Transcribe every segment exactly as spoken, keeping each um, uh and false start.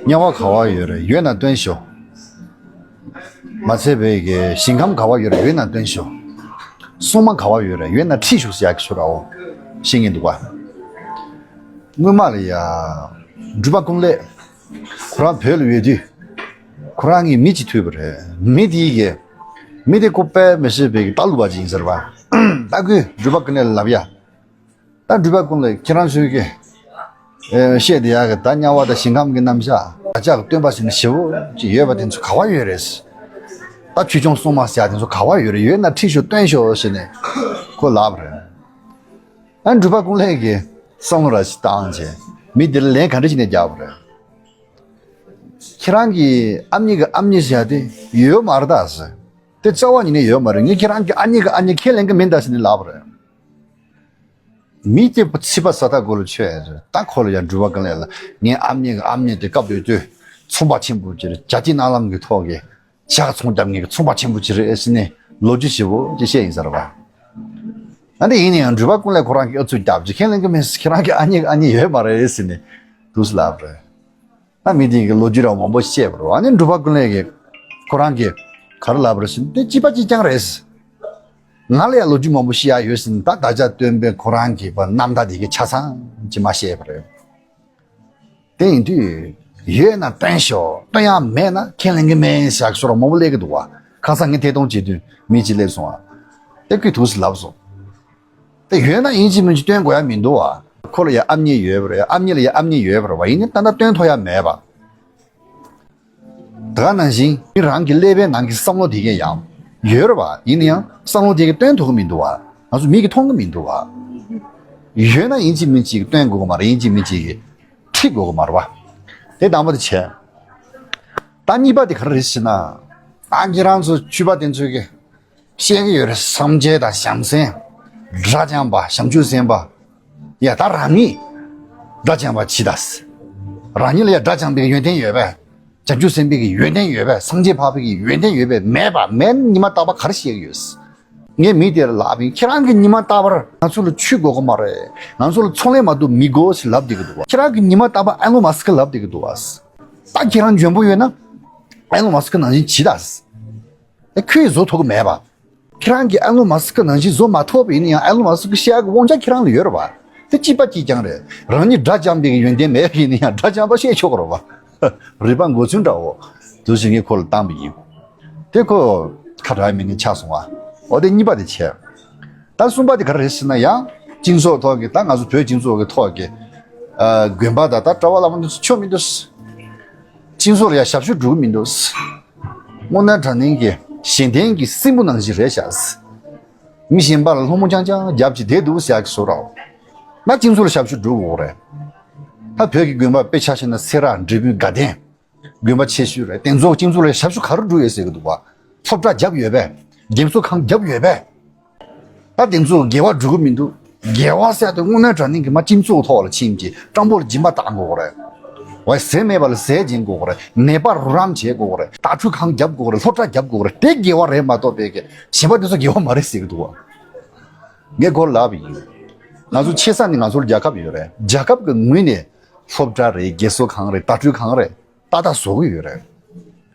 དམྱལ་བ་ག་བ་ཡོད་རེད། ཡོད་ན་སྟོན་ཤོག་མ་ཚད་པའི་གི་ཞིང་ཁམས་ག་བ་ཡོད་རེད། ཡོད་ན་སྟོན་ཤོག་སྲུང་མ་ག་བ་ཡོད་རེད། ཡོད་ན་ཁྲིད་ཤོག་ཟེར་ཡག་གི་ཤོ་ར་འོ་ཤེས་ངེས་འདུག་བ། སྔོན་མ་ལ་ཡ་འབྲུག་པ་ཀུན་ལེགས་ཁོ་རང་བོད་ལ་ཡོད་དུས། ཁོ་རང་གི་མི་གཅིག་ཐུག་པ་རེད། མི་དེའི་གི་མི་དེ་ཁོ་དཔེ་མི་སྲིད་པའི་གི་ལྟ་ལུགས་པ་ཅིག་ཡིན་ཟེར་བ། ད་ཁོས་འབྲུག་པ་ཀུན་ལེགས་ལ་ལབ་ཡ། ད་འབྲུག་པ་ཀུན་ལེགས་ཁྱེད་རང་ཚོའི་གི་ཨེ་བཤད་བསྡད་ཡག་གི་ད་དམྱལ་བ་དང་ཞིང་ཁམས་ཀྱི་རྣམ་གཞག་བདག་ཅག་གི་སྟོན་པ་ཟེར་ནས་ཞེ་པོ་ཅིག་ཡོད་པ་དེ་ཚོ་ག་བ་ཡོད་རེད། ད་ཆོས་སྐྱོང་སྲུང་མ་ཟེར་ཡག་དེ་ཚོ་ག་བ་ཡོད་རེད། ཡོད་ན་ཁྲིད་ཤོག་སྟོན་ཤོག་ཟེར་ནས་ཁོ་ལབ་པ་རེད། ཨ་འབྲུག་པ་ཀུན་ལེགས་ཀྱིས་བསམ་བློ་ར་ཞིག་བཏང་བྱས་མི་དེ་ལ་ལན་ག་འདྲ་ཞིག་ནས་རྒྱག་པ་རེད། ཁྱེད་རང་གི་ཨ་མྱེས་ཀྱི་ཨ་མྱེས་ཟེར་ཡག་དེ་ཡོད་མ་རེད་ད་ཟེར། དེ་རྩ་བ་ཉིད་ནས་ཡོད་མ་རེད། ངས་ཁྱེད་རང་གི་ཨ་མྱེས་ཀྱི་ཨ་མྱེས་ཁས་ལེན་གི་མིན་ད་ཟེར་ནས་ལབ་པ་རེད། མི་དེ་ཚིག་པ་ཟ་ཐག་གོ་ལ་ཆོད་ཡ་རེད། ད་ཁོ་ལ་ཡང་འབྲུག་པ་ཀུན་ལེགས་ལ་ངའི་ཨ་མྱེས་ཀྱི་ཨ་མྱེས་དེ་སྐབས་དེ་དུས་ཚོང་པ་ཆེན་པོ་ཅིག་རེད། བྱ་སྤྱོད་གནའ་ལམ་གྱི་ཐོག་གི་ཇ་ཚོང་རྒྱབ་མཁན་གྱི་ཚོང་པ་ཆེན་པོ་ཅིག་རེད་ཟེར་ནས་ལོ་རྒྱུས་ཞེ་པོ་ཅིག་བཤད་ཡིན་ཟེར་བ། ཨ་འདི་ཡིན་ན་ཡང་འབྲུག་པ་ཀུན་ལེགས་ཁོ་རང་གིས་ཨུ་ཚུགས་རྒྱབ་ཅིག་ཁས་ལེན་གི་མེད། ཁྱེད་རང་གི་ཨ་མྱེས་ཀྱི་ཨ་མྱེས་ཡོད་མ་རེད་ཟེར་ནས་འདུག་སེ་ལབ་པ་རེད། ད་མི་དེ་གི་ལོ་རྒྱུས་ར་མང་པོ་བཤད་པ་རེད། ཨ་ནི་འབྲུག་པ་ཀུན་ལེགས་ཀྱིས་ཁོ་རང་གིས་ག་རེ་ལབ་པ་རེད་ཟེར་ན། དེ་གཅིག་པ་གཅིག་རྐྱང་རེད། ང་ལ་ཡང་ལོ་རྒྱུས་མང་པོ་བཤད་ཡག་ཡོད་ཟེར་ན། ད་བདག་ཅག་སྟོན་པས་ཁོ་རང་གི་པ་རྣམ་ཐར་དེ་གི་ཆ་ཚང་ཅིག་མར་བཤད་པ་རེད། དེ་ཡིན་དུས་ཡོད་ན་སྟོན་ཤོག་སྟོན་ཡག་མེད་ན་ཁས་ལེན་གི་མེད་ཟེར་ཡག་ཤོ་ར་མང་པོ་སླེབས་གི་འདུག་བ། ཁ་སང་ངས་ཐད་གཏོང་བྱེད་དུས་མི་གཅིག་སླེབས་སོང་བ། དེ་ཁོས་འདུག་སེ་ལབ་སོང་། དེ་ཡོད་ན་ཡིན་གཅིག་མིན་གཅིག་སྟོན་དགོས་ཡག་མི་འདུག་བ། ཁོ་ལ་ཡང་ཨ་མྱེས་ཡོད་པ་རེད། ཨ་མྱེས་ལ་ཡང་ཨ་མྱེས་ཡོད་པ་རེད་བ། ཡིན་ནའི་ད་ལྟ་སྟོན་ཐུབ་ཡག་མེད་པ། ད་ག་ནང་བཞིན་མི་རང་གི་ཀླད་པའི་ནང་གི་བསམ་བློ་དེ་གས་ཡང་ཡོད་རེད་བ། ཡིན་ན་ཡང་བསམ་བློ་དེ་གས་སྟོན་ཐུབ་ཀྱི་མི་འདུག་བ། ང་ཚོ་མིག་གིས་མཐོང་གི་མི་འདུག་བ། ཡོད་ན་ཡིན་གཅིག་མིན་གཅིག་སྟོན་དགོས་ཀྱི་མ་རེད། ཡིན་གཅིག་མིན་གཅིག་ཁྲིད་དགོས་ཀྱི་མ་རེད་བ། དེ་དང་པོ་དེ་བྱས། ད་གཉིས་པ་དེ་ག་རེ་རེད་ཟེར་ན། ད་ཁྱེད་རང་ཚོ་ཆོས་པ་དེ་ཚོས་གི་བཤད་ཀྱི་ཡོད་རེད། སངས་རྒྱས་དང་བྱམས་སེམས། དགྲ་བཅོམ་པ་བྱང་ཆུབ་སེམས་དཔའ། ཡ་ད་རང་ཉིད་དགྲ་བཅོམ་པ་བྱེད་ད། རང་ཉིད་ལ་ཡ་དགྲ་བཅོམ་པའི་ཡོན་ཏན་ཡོད་པས། བྱང་ཆུབ་སེམས་དཔའི་གི་ཡོན་ཏན་ཡོད་པས། སངས་རྒྱས་འཕགས་པའི་གི་ཡོན་ཏན་ཡོད་པས། མེད་པ་མེད་ཉི་མ་རྟག་པར་ག་རེ་བཤད་ཀྱི་ཡོད། ངས་མི་དེར་ལབ་པ་ཡིན། ཁྱེད་རང་གི་ཉི་མ་རྟག་པར་ང་ཚོ་ལ་ཆོས་དགོས་ཀྱི་མ་རེད། ང་ཚོ་ལ་ཚོང་ལས་མ་གཏོགས་མི་དགོས་ཞེས་ལབ་བསྡད་ཀྱི་འདུག་བ། ཁྱེད་རང་གི་ཉི་མ་རྟག་པར་ཨེ་ལོན་མཱ་སི་ཀི་ལབ་བསྡད་ཀྱི་འདུག་བ། ད་ཁྱེད་རང་འཇོན་པོ་ཡོད་ན་ཨེ་ལོན་མཱ་སི་ཀི་ནང་བཞིན་བྱེད་ད། ཨེ་ཁོས་བཟོ་ཐུབ་ཀྱི་མེད་པ། ཁྱེད་རང་གིས་ཨེ་ལོན་མཱ་སི་ཀི་ནང་བཞིན་བཟོ་མ་ཐུབ་པ་ཡིན་ན་ཡང་ཨེ་ལོན་མཱ་སི་ཀི་བཤད་ཡག་གི་དབང་ཆ་ཁྱེད་རང་ལ་ཡོད་རེད་བ། དེ་གཅིག་པ་གཅིག་རྐྱང་རེད། རང་ཉིད་དགྲ་བཅོམ་པའི་ཡོན་ཏན་མེད་པ་ཡིན་ན་ཡང་དགྲ་བཅོམ་པ་བཤད་ཆོག་གི་རེད་བ། རིག་པ་མགོ་ཚོས་འདྲ་བོ་འདུག་སེ་ངས་ཁོ་ལ་བཏང་པ་ཡིན། དེ་ཁོ་ཁ་གྲག་མེད་མཁན་ཆགས་སོང་བ། འོ་དེ་གཉིས་པ་དེ་བྱས། ད་གསུམ་པ་དེ་ག་རེ་རེད་ཟེར་ན། ཡང་སྤྱི་ཚོགས་ཐོག་གི་ད་ང་ཚོ་བོད་སྤྱི་ཚོགས་ཀྱི་ཐོག་གི་ཨ་དགོན་པ་དང་ད་གྲྭ་པ་བླ་མ་འདི་ཚོ་ཆོ་མི་འདུག་སྤྱི་ཚོགས་ལ་ཡང་ཞབས་ཞུ་འགྲོ་གི་མི་འདུག་དངོས་གནས་དྲང་གནས་ཀྱི་གཞན་བརྟེན་གྱི་སྲིན་པོ་ནང་བཞིན་རེད་ཤག་མི་གཞན་པ་ལ་སློང་མོ་རྐྱང་རྐྱང་རྒྱབ་ཀྱི་བསྡད་འདུག་ཟེར་ཡག་གི་བཟོ་འདྲ། ང་སྤྱི་ཚོགས་ལ་ཞབས་ཞུ་འགྲོ་དགོས་རེད། ད་བོད་ཀྱི་དགོན་པ་དཔེ་ཆ་བཞག་ན་སེ་ར་འབྲས་སྤུངས་དགའ་ལྡན་དགོན་པ་ཆེ་ཤོས་རེད། དེ་ཚོ་སྤྱི་ཚོགས་ལ་ཞབས་ཞུ་ག་རེ་འགྲོ་ཡོད་ཟེར་གི་འདུག་བ། སློབ་གྲྭ་རྒྱབ་ཡོད་པས། རྒན་གསོ་ཁང་རྒྱབ་ཡོད་པས། ད་དེ་ཚོ་དགེ་བ་སྒྲུབ་གི་མི་འདུག་དགེ་བ་ཟེར་དུས་དངོས་གནས་དྲང་གནས་ཀྱི་མ་སྤྱི་ཚོགས་ཐོག་ལ་ཕྱིན་གྱི་སྤྲང་པོ་ལ་སྦྱིན་པ་བཏང་དགོས་རེད། འོ་ཟས་མེད་པ་ལ་ཟས་སྦྱིན་དགོས་རེད། ནད་པ་རོགས་རམ་བྱེད་དགོས་རེད། དྭགས་ཁྲུས་ཁང་རྒྱབ་དགོས་རེད། སློབ་གྲྭ་རྒྱབ་དགོས་རེད། དེ་དགེ་བ་རེད་མ་གཏོགས་པའི་གི་གཞན་པ་དེ་ཚོ་དགེ་བ་མ་རེད་ཟེར་གི་འདུག་བ། ངས་ཁོ་ལ་ལབ་པ་ཡིན། ང་ཚོ་ཆེ་ས་ནི་ང་ཚོར་རྒྱལ་ཁབ་ཡོད་རེད། རྒྱལ་ཁབ་ཀྱི་ངོས་ནས་སློབ་གྲྭ་རེད། རྒན་གསོ་ཁང་རེད། དྭགས་ཁྲུས་ཁང་རེད། ཏག་ཏག་བཟོ་གི་ཡོད་རེད།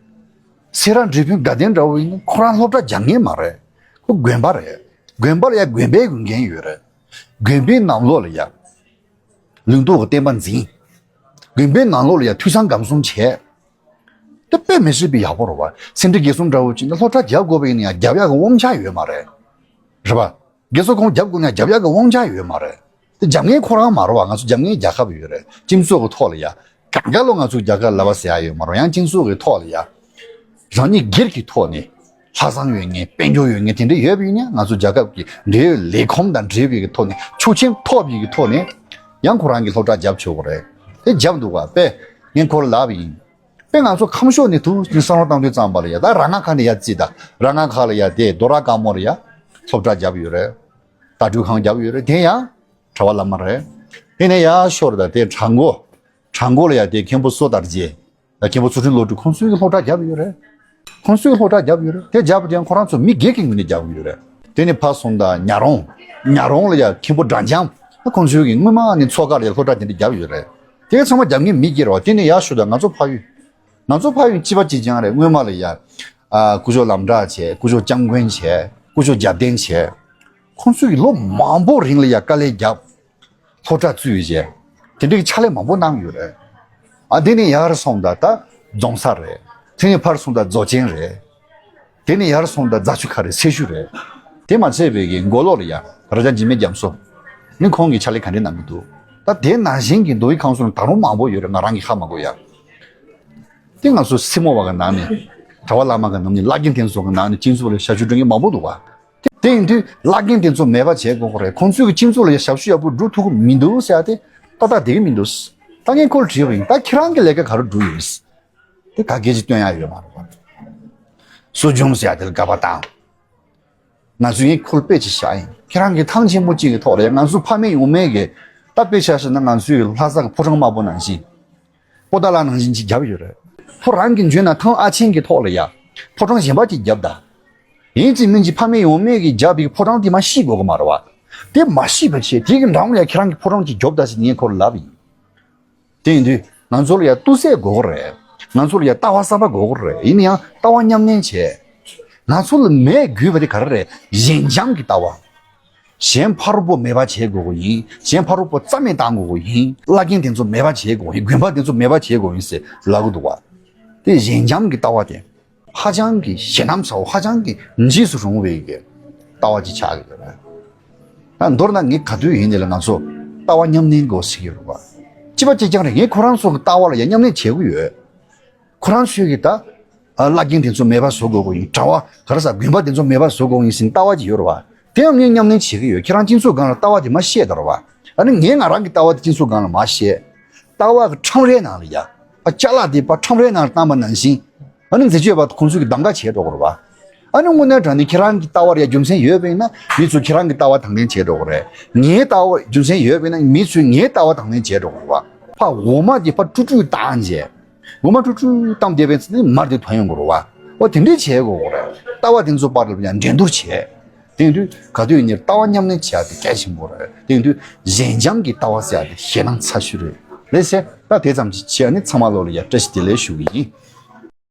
སེ་ར་འབྲས་སྤུངས་དགའ་ལྡན་འདྲ་བོ་ཡིན་ན་ཁོ་རང་སློབ་གྲྭ་རྒྱག་མཁན་མ་རེད། ཁོ་དགོན་པ་རེད། དགོན་པ་ལ་ཡ་དགོན་པའི་འགན་ཡོད་རེད། དགོན་པའི་ནང་ལོགས་ལ་ཡ་ལུང་རྟོགས་ཀྱི་བསྟན་པ་འཛིན། དགོན་པའི་ནང་ལོགས་ལ་ཡ་ཐོས་བསམ་སྒོམ་གསུམ་བྱས། དེ་དཔེ་མི་སྲིད་པའི་ཡག་པོ་རེད་བ། སེ་འབྲས་དགེ་གསུམ་འདྲ་བོ་ཅིག་ནི་སློབ་གྲྭ་རྒྱག་དགོས་པ་ཡིན་ན་ཡང་རྒྱབ་ཡག་གི་དབང་ཆ་ཡོད་མ་རེད། རེད་བ། རྒན་གསོ་ཁང་རྒྱབ་དགོས་ན་རྒྱབ་ཡག་གི་དབང་ཆ་ཡོད་མ་རེད། དེ་རྒྱབ་མཁན་ཁོ་རང་མ་རེད་བ། ང་ཚོ་རྒྱབ་མཁན་རྒྱལ་ཁབ་ཡོད་རེད། སྤྱི་ཚོགས་ཀྱི་ཐོག་ལ་ཡ། གང་ག་ལོ་ང་ཚོ་རྒྱལ་ཁབ་ལབ་པ་ཟེར་ཡ་ཡོད་མ་རེད། ཡང་སྤྱི་ཚོགས་ཀྱི་ཐོག་ལ་ཡ། རང་ཉིད་སྒེར་གྱི་ཐོག་ནས། ལྷག་བསམ་ཡོད་མཁན། དཔལ་འབྱོར་ཡོད་མཁན་དེ་འདྲ་ཡོད་པ་ཡིན་ན་ང་ཚོ་རྒྱལ་ཁབ་ཀྱི་འབྲེལ་ཡོད་ལས་ཁུངས་དང་འབྲེལ་བའི་གི་ཐོག་ནས། ཆོག་མཆན་ཐོབ་པའི་གི་ཐོག་ནས། ཡང་ཁོ་རང་གི་སློབ་གྲྭ་རྒྱབ་ཆོག་གི་རེད། དེ་རྒྱབ་འདུག་བ། དཔེ་ངས་ཁོ་ལ་ལབ་པ་ཡིན། དཔེ་ང་ཚོ་ཁམས་ཕྱོགས་ནས་དུ་ནི་བསམ་བློ་བཏང་དུས་ཙམ་པ་ལ་ཡ། ད་ར་ང་ཁ་ནས་ཡ་རྩིས་ད། ར་ང་ཁ་ལ་ཡ་དེ་རྡོ་ར་དཀར་མོ་ལ་ཡ་སློབ་གྲྭ་རྒྱབ་ཡོད་རེད། དྭགས་ཁྲུས་ཁང་རྒྱབ་ཡོད་རེད། དེ་ཡང་གྲྭ་པ་བླ་མ་རེད། དེ་ནས་ཡ་ཤོར་ད་དེ་བྲག་འགོ། བྲག་འགོ་ལ་ཡ་དེ་མཁན་པོ་བསོད་དར་རྒྱས་དང་མཁན་པོ་ཚུལ་ཁྲིམས་བློ་གྲོས་ཁོང་ཚོའི་གི་སློབ་གྲྭ་རྒྱབ་ཡོད་རེད། ཁོང་ཚོའི་གི་སློབ་གྲྭ་རྒྱབ་ཡོད་རེད། དེ་རྒྱབ་དེ་ཡང་ཁོ་རང་ཚོ་མི་སྒེར་གྱི་ངོས་ནས་རྒྱབ་ཡོད་རེད། དེ་ནས་ཕར་སོང་ད་ཉ་རོང་། ཉ་རོང་ལ་ཡ་མཁན་པོ་སྒྲ་འཇམ། ཁོང་ཚོའི་གི་སྔོན་མ་ནས་མཚོ་ཁ་ལ་ཡ་སློབ་གྲྭ་དེ་འདྲ་རྒྱབ་ཡོད་རེད། དེ་ཚང་མ་རྒྱབ་མཁན་མི་སྒེར་བ་དེ་ནས་ཡར་ཞུ་དང་ང་ཚོ་ཕ་ཡུལ། ང་ཚོ་ཕ་ཡུལ་གཅིག་པ་གཅིག་རྐྱང་རེད། སྔོན་མ་ལ་ཡ། ཨ་སྐུ་ཞབས་ལམ་གྲགས་བྱས། སྐུ་ཞབས་སྐྱབས་མགོན་བྱས། སྐུ་ཞབས་རྒྱབ་རྟེན་བྱས། ཁོང་ཚོས་ལོ་མང་པོ་རིང་ལ་ཡ་དཀའ་ལས་བརྒྱབ། སློབ་གྲྭ་བཙུགས་བྱས། དེ་འདྲའི་ཕྱག་ལས་མང་པོ་གནང་ཡོད་རེད། ཨ་དེ་ནས་ཡར་སོང་ད་ད་རྫོང་སར་རེད། དེ་ནས་ཕར་སོང་ད་རྫོགས་ཆེན་རེད། དེ་ནས་ཡར་སོང་ད་རྫ་ཆུ་ཁ་རེད། སེར་ཤུལ་རེད། དེ་མ་ཚད་པའི་གི་མགོ་ལོག་ལ་ཡ་རྭ་རྒྱ་འཇིགས་མེད་རྒྱ་མཚོ། ནི་ཁོང་གིས་ཕྱག་ལས་ག་འདྲ་གནང་གི་འདུག་ད་དེ་ནང་བཞིན་གྱི་མདོ་དབུས་ཁམས་གསུམ་ལ་ད་རུང་མང་པོ་ཡོད་རེད། ང་རང་གིས་ཧ་མ་གོ་ཡ། དེ་ང་ཚོ་སྲིང་མོ་བ་གི་ནང་ནས། གྲྭ་པ་བླ་མ་གི་ནང་ནས། བླ་རྒན་དེ་ཚོ་གི་ནང་ནས་སྤྱི་ཚོགས་ལ་ཞབས་ཞུ་སྒྲུབ་མཁན་མང་པོ་འདུག་བ། དེ་ཡིན་དུས་བླ་རྒན་དེ་ཚོ་མེད་པ་བྱེད་དགོས་ཀྱི་རེད། ཁོང་ཚོས་ཀྱི་སྤྱི་ཚོགས་ལ་ཞབས་ཞུ་ཡག་པོ་སྒྲུབ་ཐུབ་ཀྱི་མི་འདུག་ཟེར་ཡ་དེ་ཏག་ཏག་བསྡད་ཀྱི་མི་འདུག་ད་ངས་ཁོ་ལ་དྲིས་པ་ཡིན། ད་ཁྱེད་རང་གི་ལས་ཀ་ག་རེ་སྒྲུབ་ཡོད། དེ་ག་གེ་ཅིག་སྟོན་ཡ་ཡོད་མ་རེད་པ། གསོ་སྦྱོང་ཟེར་ཡ་དེ་ལ་དགག་པ་བཏང་། ང་ཚོས་ངས་ཁོ་ལ་དཔེ་ཅིག་བཞག་ཡིན། ཁྱེད་རང་གིས་ཐང་ཆེན་པོ་གཅིག་གི་ཐོག་ལ་ཡ། ང་ཚོ་ཕ་མེས་ཡང་མེས་ཀྱི། ད་དཔེ་ཆ་བཞག་ན་ང་ཚོའི་ལྷ་ས་གི་ཕོ་བྲང་དམར་པོ་ནང་བཞིན། པོ་ཏཱ་ལ་ནང་བཞིན་ཅིག་བརྒྱབ་ཡོད་རེད། ཁོ་རང་གི་འཇོན་ན་ཐང་ཨ་ཆེན་གྱི་ཐོག་ལ་ཡ། ཕོ་བྲང་གཞན་པ་ཅིག་བརྒྱབ་ད། ཡིན་གཅིག་མིན་གཅིག་ཕ་མེས་ཡང་མེས་ཀྱིས་བརྒྱབ་པའི་ཕོ་བྲང་དེ་མར་བཤིག་དགོས་ཀྱི་མ་རེད་བ། དེ་མ་བཤིག་པ་བྱས། དེ་གི་འགྲམ་ལ་ཡ་ཁྱེད་རང་གི་ཕོ་བྲང་ཅིག་རྒྱོབ་ད་ཟེར་ངས་ཁོ་ལ་ལབ་ཡིན། དེ་ཡིན་དུས་ང་ཚོ་ལ་ཡ་ཏུས་ཚོད་དགོས་ཀྱི་རེད། ང་ཚོ་ལ་ཡ་ལྟ་བ་གསར་པ་དགོས་ཀྱི་རེད། ཡིན་ན་ཡང་ལྟ་བ་མཉམ་གནས་བྱས། ང་ཚོ་ལ་མེད་དགོས་པ་དེ་ག་རེ་རེད། ཞི་འཇམ་གྱི་ལྟ་བ། གཞན་ཕ་རོལ་པོ་མེད་པ་བྱེད་དགོས་ཀྱི་ཡིན། གཞན་ཕ་རོལ་པོ་རྩ་མེད་བཏང་དགོས་ཀྱི་ཡིན། བླ་རྒན་དེ་ཚོ་མེད་པ་བྱེད་དགོས་ཀྱི་ཡིན། དགོན་པ་དེ་ཚོ་མེད་པ་བྱེད་དགོས་ཀྱི་ཡིན་ཟེར་ལབ་ཀྱི་འདུག་བ། དེ་ཞི་འཇམ་གྱི་ལྟ་བ་དེ་ཧ་ཅང་གི་ཞེད་སྣང་ཚ་བོ། ཧ་ཅང་གི་འཇིགས་སུ་རུང་བའི་གི་ལྟ་བ་ཅིག་ཆགས་ཀྱི་ཡོད་རེད། ད་མདོར་ན་ངས་ག་དུས་ཡིན་ནའི་ལ་ང་ཚོ་ལྟ་བ་མཉམ་གནས་དགོས་ཟེར་གྱི་ཡོད་རེད་བ། གཅིག་པ་གཅིག་རྐྱང་རེད། ངས་ཁོ་རང་ཚོ་གི་ལྟ་བ་ལ་ཡ་མཉམ་གནས་བྱེད་ཀྱི་ཡོད། ཁོ་རང་ཚོས་ཀྱི་ད། ཨ་བླ་རྒན་དེ་ཚོ་མེད་པ་བཟོ་དགོས་ཀྱི་ཡིན། གྲྭ་པ་ག་རེ་ཟ་དགོན་པ་དེ་ཚོ་མེད་པ་བཟོ་དགོས་ཀྱི་ཡིན་ཟེར་ལྟ་བ་ཅིག་ཡོད་རེད་བ། དེ་ཡང་ངས་མཉམ་གནས་བྱེད་ཀྱི་ཡོད། ཁྱེད་རང་སྤྱི་ཚོགས་སྒང་ལ་ལྟ་བ་དེ་མར་བཤད་དང་རེད་བ། ཨ་ནི་ངས་ང་རང་གི་ལྟ་བ་དེ་སྤྱི་ཚོགས་སྒང་ལ་མར་བཤད། ལྟ་བ་གི་ཁྲོམ་རའི་ནང་ལ་ཡ། ཨ་ཅ་ལག་དེ་ཕར་ཁྲོམ་རའི་ནང་ལ་བཏང་པ་ནང་བཞིན། ཨ་ནི་འཛད་སྤྱོད་པ་ཁོང་ཚོས་ཀྱི་གདམ་ག་བྱེད་འགྲོ་གི་རེད་བ། ཨ་ནི་དངོས་གནས་དྲང་གནས་ཁྱེད་རང་གི་ལྟ་བ་ལ་ཡ་རྒྱུ་མཚན་ཡོད་པ་ཡིན་ན་མི་ཚོས་ཁྱེད་རང་གི་ལྟ་བ་དང་ལེན་བྱེད་འགྲོ་གི་རེད། ངའི་ལྟ་བ་རྒྱུ་མཚན་ཡོད་པ་ཡིན་ན་མི་ཚོས་ངའི་ལྟ་བ་དང་ལེན་བྱེད་འགྲོ་གི་རེད་བ། ཕར་འོ་མ་དེ་ཕར་དཀྲུག་དཀྲུག་བཏང་རྗེས། འོ་མ་དཀྲུག་དཀྲུག་བཏང་བསྡད་པའི་ཚེ་ནི་མར་དེ་ཐོན་ཡོང་གི་རེད་བ། འོ་དེ་འདྲས་བྱེད་དགོས་རེད། ལྟ་བ་དེ་ཚོ་བར་ལ་ཡང་འགྲན་བསྡུར་བྱེད། དེ་ཡིན་དུས་ག་དུས་ཡིན་ནའི་ལྟ་བ་མཉམ་གནས་བྱེད་ཡ་དེ་གལ་ཆེན་པོ་རེད། དེ་ཡིན་དུས་ཞི་འཇམ་གྱི་ལྟ་བ་ཟེར་ཡ་དེ་ཞེད་སྣང་ཚ་ཤོས་རེད། ལགས་སེ། ད་དེ་ཙམ་གྱིས་བྱས་ནས་ཚང་མ་ལོ་ལ་ཡ་བཀྲ་ཤིས་བདེ་ལེགས་ཞུ་གི་ཡིན།